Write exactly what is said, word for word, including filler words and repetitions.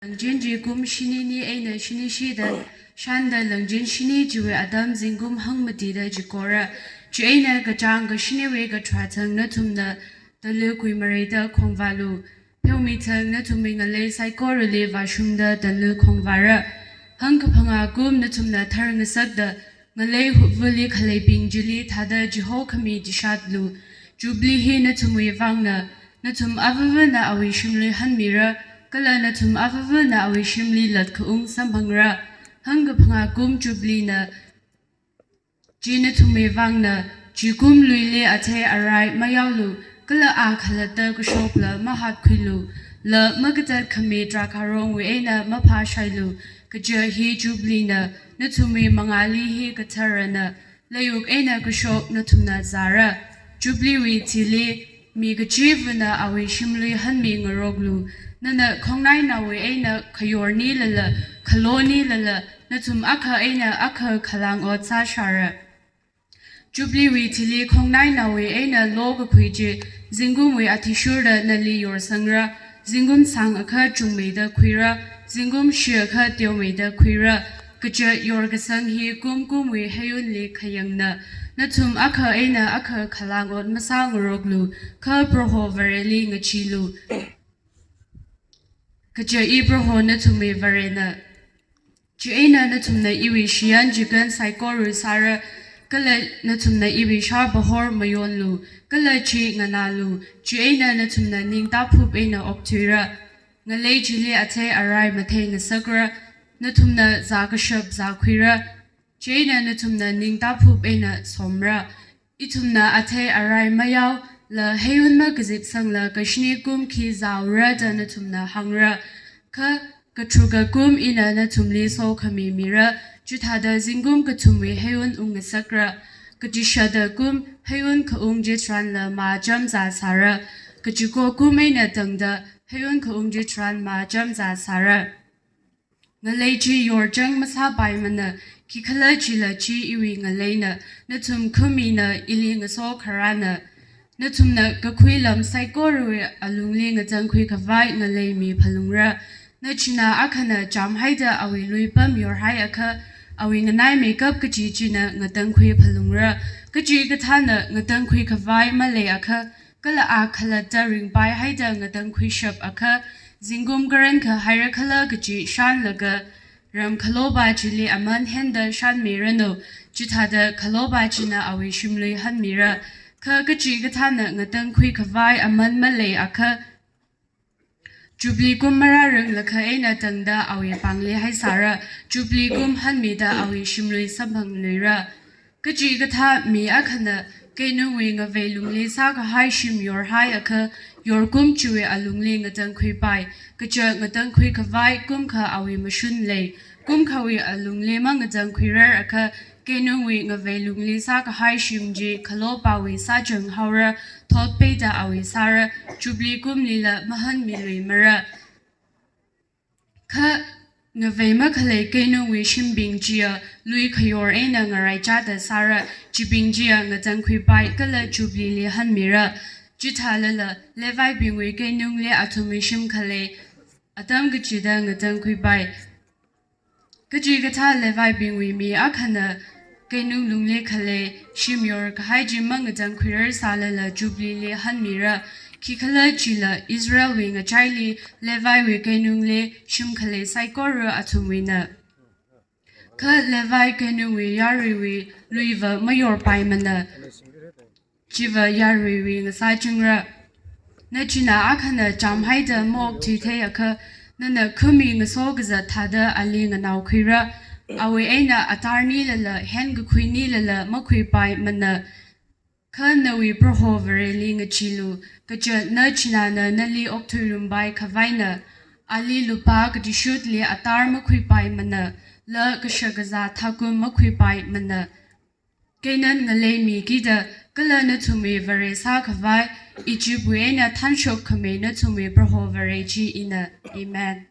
Langchin chi kum shinini eina shinishida shānda langchin shini chiwui atam zingkum hangmatida chikora. Chieina kachāng kashiniwui kathā thang nathumna tala khuimareida khongvālu. Pheomi thang nathumwui ngalei saikorali vāshungda tala khongvāra. Hangkaphangā kum nathumna thar ngasakda ngalei hupvali khaleibing chili thāda chihokhami chishatlu. Jubilee hi nathumwui vangna, nathum avavana awui shimlui hanmira, kala nathum avavana awui shimli latkaung samphangra. Hangkaphangā kum Jubilee na, chi nathumwui vangna, chi kum luili athei arai mayaolu, kala a khalatta kashokla mahatkhuilu, la makatat khami drakhārongwui eina maphāshailu, kaja hi Jubilee na, nathumwui mangāli hi katharana, layuk eina kashok nathumna zāra. Jubilee wui thili mi kachivana awui shimlui hanmi ngaroklu, nana khongnainaowui eina khayornilala, khalonilala, nathum akha eina akha khalang ot sāshāra. Jubilee wui thili khongnainaowui eina lokakhui chi, zingkumwui athishurda nali yorsangra, zingkum sāng akha chungmeida khuira, zingkum shi akha teomeida khuira, kaja yorkasang hi kum kumwui heyunli khayangna, nathum akha eina akha khalang ot masāngaroklu, kha Proho Vareli ngacheelu. Kaja i Proho nathumwui Varena. Chieina nathumna iwui shiyan chikān saikora sāra, kala nathumna iwui shāpahor mayonlu, kala chi nganālu, chieina nathumna ningtaphup eina okthuira. Ngalei chili athei arai mathei ngasakra, nathumna zākashap zākhuira, chieina nathumna ningtaphup eina somra. Ithumna athei arai mayaola heyun makazipsangla kashini kum khi zāura da nathumna hāngra. Kha katharuka kum ina nathumli sokhami mira, chithāda zingkum kathumwui heyun ungngasakra. Katishada kum heyun khaung chitharanla macham zāsāra. Kachiko kum eina tangda heyun khaung chitharan macham zāsāra. Ngalei chi yorchang masāpaimana, khikhalajila chi iwui ngaleina, nathum khumina ili ngaso kharāna. Nathumna kakhui lam saikorawui alungli ngatangkhui khavai ngalei miphalungra. Nachinā akhana chāmhaida awui lui pamyorhai akha, awui nganaimeikap kachi china ngatangkhui phalungra. Kachikathāna ngatangkhui khavai maleiakha, kala a khalatta ringpaihaida ngatangkhuishap akha, zingkum karankha hairakhala kachi shānlaga, ram khalopa chili aman henda shānmiranu, chithāda khalopa china awui shimlui hanmira. Kha kachikathāna ngatangkhui khavai aman maleiakha, Jubilee kum marāranglakha eina tangda awui pāngli haisāra, Jubilee kum hanmida awui shimlui samphangluira. Kachikathā mi akhana keinungwui ngavei lungli sākahai shim yorhai akha, yorkum chiwui alungli ngatangkhuipai, kaja ngatangkhui khavai kumkha awui mashun lei, kumkhawui alungli mangatangkhuirar akha, keinungwui ngavei lungli sākahai shim chi khalopawui sāchang haora, thotpeida awui sāra, Jubilee kumlila mahanmiluimara. Kha ngavei makhalei keinungwui shimbing chiya lui khayor eina ngaraichāda sāra, chibing chiya ngatangkhuipai kala Jubilee li hanmira. Chithālala Levibingwui keinungli athumwui shim khalei atam kachida ngatangkhuipai. Kachikathā Levibingwui mi akhana keinung lungli khalei shim yorkahai chi mangatangkhuirar sālala Jubilee li hanmira. Khikhalajila Israelwui ngachaili Leviwui keinungli shim khalei saikora athumwuina. Kha Levi keinungwui yaruiwui luiva mayorpaimana, chiva yaruiwui ngasāchingra. Nachinā akhana chāmhaida maokthuithei akha, nana khumi ngaso kazat thāda ali nganaokhuira. Awui eina atarnilala, henkakhuinilala makhuipaimana. Kha nawui Proho Vareli ngacheelu, kaja nachināna nali okthuirumpai khavaina. Ali lupā katishutli atar makhuipaimana, la kashakazā thakum makhuipaimana. Canaan ngalei mikida kala nathumwui vare sākhavai, Egyptwui eina thanshok khami nathumwui Proho Vare chi ina. Amen.